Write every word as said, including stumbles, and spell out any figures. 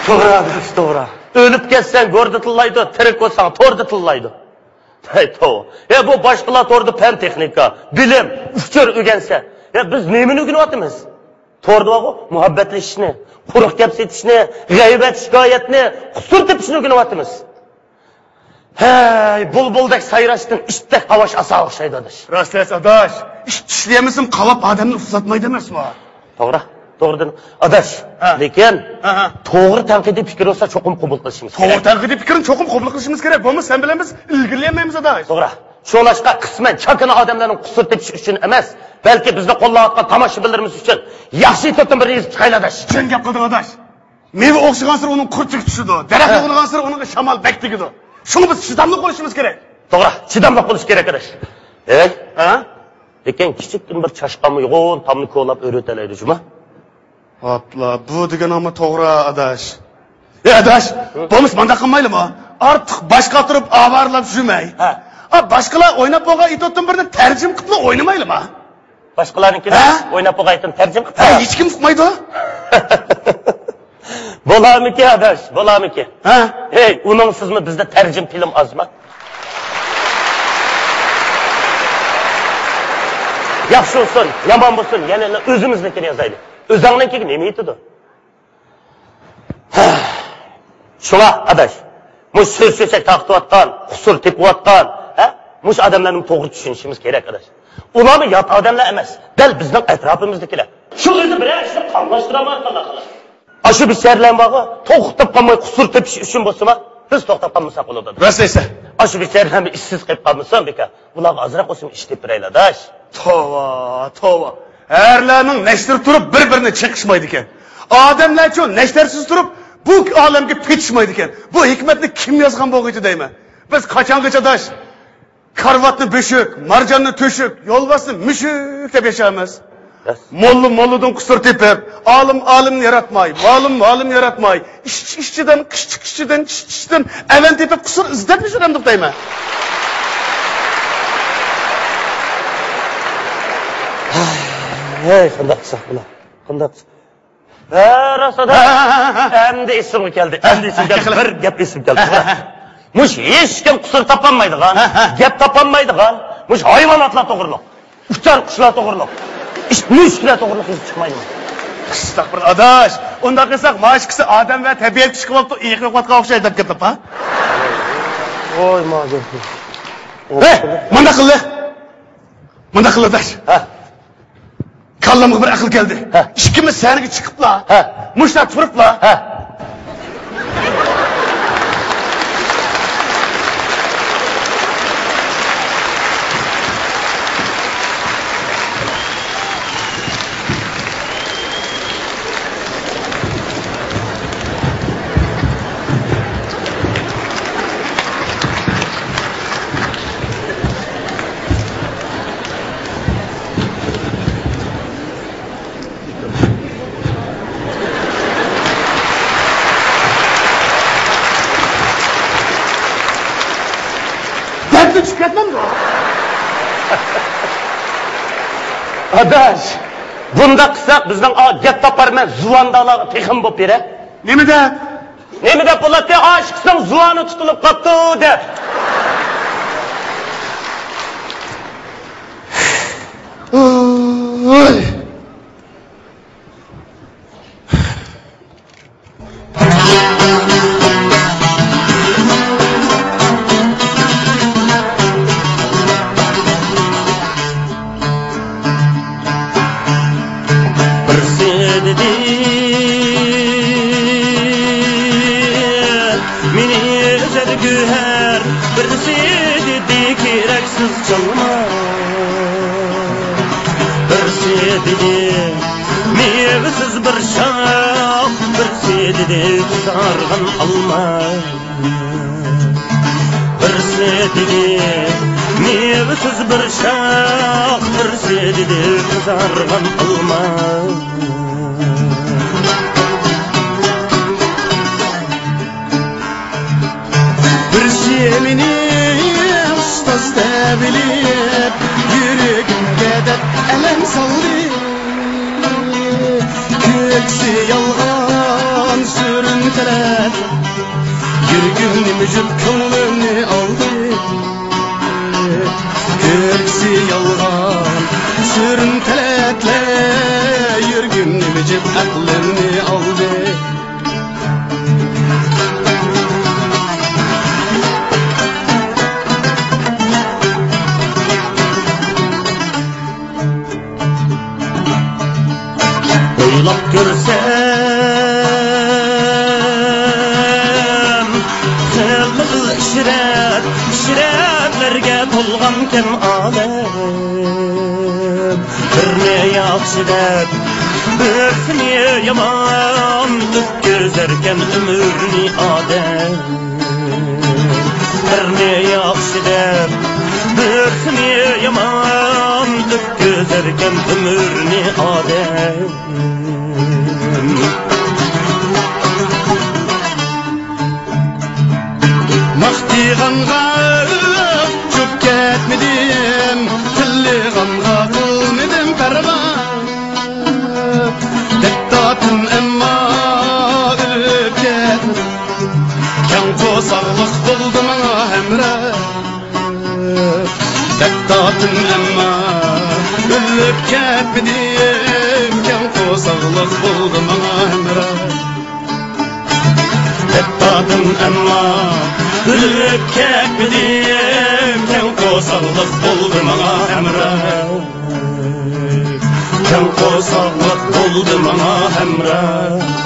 توغرا، توغرا. ئۆلۈپ كەتسەڭ گوردا تىللايدۇ، تىرىك بولساڭ توردا تىللايدۇ. ھەي، توۋا. ھە، بۇ باشقىلار توردا پەن تېخنىكا، بىلىم، ئۇچۇر ئۆگەنسە. ھە، بىز نېمىنى ئۆگىنىۋاتىمىز؟ توردا بارغۇ، مۇھەببەتلىشىشنى، قۇرۇق گەپ سېتىشنى، غەيۋەت شىكايەتنى، قۇسۇر تېپىشنى ئۆگىنىۋاتىمىز. ھەي، بۇلبۇلدەك سايراشتىن ئىتتەك قاۋاش ئاسان ئوخشايدۇ، ئاداش. راست ئەمەس، ئاداش. ئىت چىشلىيەلمىسىمۇ، قاۋاپ ئادەمنى ئۇسساتمايدۇ ئەمەسمۇ؟ توغرا، توغرا دېدىڭ. ئاداش، ھە. لېكىن ھە، ھە. توغرا تەنقىدىي پىكىر بولسا چوقۇم قوبۇل قىلىشىمىز كېرەك. توغرا تەنقىدىي پىكىرنى چوقۇم قوبۇل قىلىشىمىز كېرەك. بولمىسا سەن بىلەن بىز ئىلگىرىلىيەلمەيمىز، ئاداش. توغرا. شۇڭلاشقا قىسمەن چاكىنا ئادەملەرنىڭ قۇسۇر تېپىشى ئۈچۈن ئەمەس، بەلكى بىزنى قوللاۋاتقان تاماشىبىنلىرىمىز ئۈچۈن ياخشى ئىتوتتىن بىرنى يېزىپ چىقايلى، ئاداش. چىن گەپ قىلدىڭ، ئاداش. مېۋە ئوخشىغانسېرى ئۇنىڭ قۇرتچىكى چۈشىدۇ، دەرەخ ھە. يوغىنىغانسېرى ئۇنىڭغا شامال بەك تېگىدۇ. شۇڭا بىز چىداملىق بولۇشىمىز كېرەك. توغرا، چىداملىق بولۇش كېرەك، ئاداش. ھە؟ ھە؟ لېكىن كىچىككىنە بىر چاشقانمۇ يوغان تامنى كولاپ ئۆرۈۋېتەلەيدۇ جۇما. ئاپلا، بۇ دېگىنىڭمۇ توغرا، ئاداش. ئەي، ئاداش، ھە؟ بولمىسا مانداق قىلمايلىمۇ؟ ئارتۇق باش قاتۇرۇپ ئاۋارىلاپ يۈرمەي. ھە. ئا، باشقىلار ئويناپ بولغان ئىتوتتىن بىرنى تەرجىمە قىلىپلا ئوينىمايلىمۇ؟ باشقىلارنىڭكىنى ھە؟ ئويناپ بولغان ئىتوتتىن تەرجىمە قىلىپ ھە، ھېچكىم ئۇقمايدۇ. بولارمىكىن، ئاداش، بولارمىكىن؟ ھە؟ ھەي، ئۇنىڭسىزمۇ بىزدە تەرجىمە فىلىم ئازما؟ ياخشى بولسۇن، يامان بولسۇن، يەنىلا ئۆزىمىزنىڭكىنى يازايلى. ئۆزۈڭنىڭكىگە نېمە يېتىدۇ؟ شۇڭا، ئاداش، مۇشۇ سۆز-چۆچەك تارقىتىۋاتقان، قۇسۇر تېپىۋاتقان، ھە؟ مۇشۇ ئادەملەرنى توغرا چۈشىنىشىمىز كېرەك، ئاداش. ئۇلارمۇ يات ئادەملەر ئەمەس، دەل بىزنىڭ ئەتراپىمىزدىكىلەر. شۇ ئۆزى بىرەر ئىشنى قاملاشتۇرالمايۋاتقانلار، خالاس. ئاشۇ بىچارىلەرمۇ بارغۇ، توختاپ قالماي قۇسۇر تېپىش ئۈچۈن بولسىمۇ، بىز توختاپ قالمىساق بولىدۇ. راست دەيسەن. ئاشۇ بىچارىلەرمۇ ئىشسىز قېلىپ قالمىسۇن، بىكار. بۇلارغا ئازراق بولسىمۇ ئىش تېپىپ بېرەيلى، ئاداش. توۋا، توۋا. ئەرلەرنىڭ نەشتىرى تۇرۇپ بىر-بىرىنى چېقىشمايدىكەن. ئادەملەرچۇ نەشتەرسىز تۇرۇپ بۇ ئالەمگە پېتىشمايدىكەن. بۇ ھېكمەتنى كىم يازغان بولغىيتى دەيمەن. بىز قاچانغىچە، ئاداش، كارىۋاتنى بۆشۈك، مارجاننى تۆشۈك، يولۋاسنى مۈشۈك دەپ ياشايمىز. راست. موللا موللىدىن قۇسۇر تېپىپ، ئالىم ئالىمنى ياراتماي، مۇئەللىم مۇئەللىمنى ياراتماي، ئىشچى ئىشچىدىن، قىشچى قىشچىدىن، چىشچى چىشچىدىن ئەۋەن تېپىپ قۇسۇر ئىزدەپمۇ يۈرەمدۇق دەيمەن. ھەي، قانداق قىلساق بۇلار؟ قانداق قىلساق؟ ھە، راست ئاداش. ھە، ھە، ھە، ھە. ئەمدى ئېسىمگە كەلدى. ھە، ئەمدى ئېسىمگە ھە، كەلدى. كەلدى. بىر گەپ ئېسىمگە كەلدى. ھە، ھە، ھە. مۇشۇ ھېچكىم قۇسۇر تاپالمايدىغان، ھە، ھە. گەپ تاپالمايدىغان، مۇشۇ ھايۋاناتلار توغرۇلۇق، ئۇچار قۇشلار توغرۇلۇق، ئىت مۈشۈكلەر توغرۇلۇق يېزىپ چىقمايدىغان. ئەستەغپۇرۇللا، ئاداش. ئۇنداق قىلساق، مانا ئىككىسى ئادەم ۋە تەبىئەتكە ئىش قىلىۋاپتۇ، ئېقىپ يوقاتقان ئوخشايدۇ دەپ گەپ تاپا. ۋاي، ما گەپ. ھە، مۇنداق قىلدى. مۇنداق قىلدى، ئاداش. ھە. كاللامغا بىر ئەقىل كەلدى. ھە. ئىككىمىز سەھنىگە چىقىپلا، ھە. مۇشۇنداق تۇرۇپلا، ھە. دەردىن چۈشۈپ كەتمەمدۇ؟ ئاداش، بۇنداق قىلساق بىزنىڭ ئا گەپ تاپارمەن زۇۋاندالارغا تېخىمۇ بولۇپ بېرە. نېمە دەپ؟ نېمە دەپ بولاتتى؟ ئاشىقىسىنىڭ زۇۋانى تۇتۇلۇپ قاپتۇ دەپ. ئوي. بىرسى دېدى، مېنى ئۈزەر گۆھەر، بىرسى دېدى، كېرەكسىز چالما. بىرسى دېدى، مېۋىسىز بىر شاخ، بىرسى دېدى، قىزارغان ئالما. بىرسى دېدى، مېۋىسىز بىر شاخ، بىرسى دېدى، قىزارغان ئالما. بىرسى مېنى ئۇستاز دەپ بىلىپ، يۈرىكىمگە دەپ ئەلەم سالدى. كۈلكىسى يالغان، سۈرۈن يۈرىكىم نىمجىپ كۆڭلۈمنى ئالدى. كۆركىسى يالغان سۈرۈن تەلەتلەر، يۈرىكىم نىمجىپ ئەقلىمنى ئالدى. ئويلاپ كۆرسەم، خىلمۇخىل ئىشرەت، ئىشرەتلەرگە تولغانكەن ئالەم. بىرنى ياخشى دەپ، بىرسىنى يامان، ئۆتكۈزەركەن ئۆمۈرنى ئادەم. بىرنى ياخشى دەپ، بىرسىنى يامان، ئۆتكۈزەركەن ئۆمۈرنى ئادەم. ماختىغانغا چۆپ كەتمىدىم، تىللىغانغا قىلمىدىم پەرۋا. دەپ تارتتىم ئەمما ئۆلۈپ كەتمىدىم، كەڭ قورساقلىق بولدى ماڭا ھەمراھ. دەپ تارتتىم ئەمما ئۆلۈپ كەتمىدىم، كەڭ قورساقلىق بولدى ماڭا ھەمراھ. دەپ تارتتىم ئەمما ئۆلۈپ كەتمىدىم، كەڭ قورساقلىق بولدى ماڭا ھەمراھ. كەڭ قورساقلىق بولدى ماڭا ھەمراھ.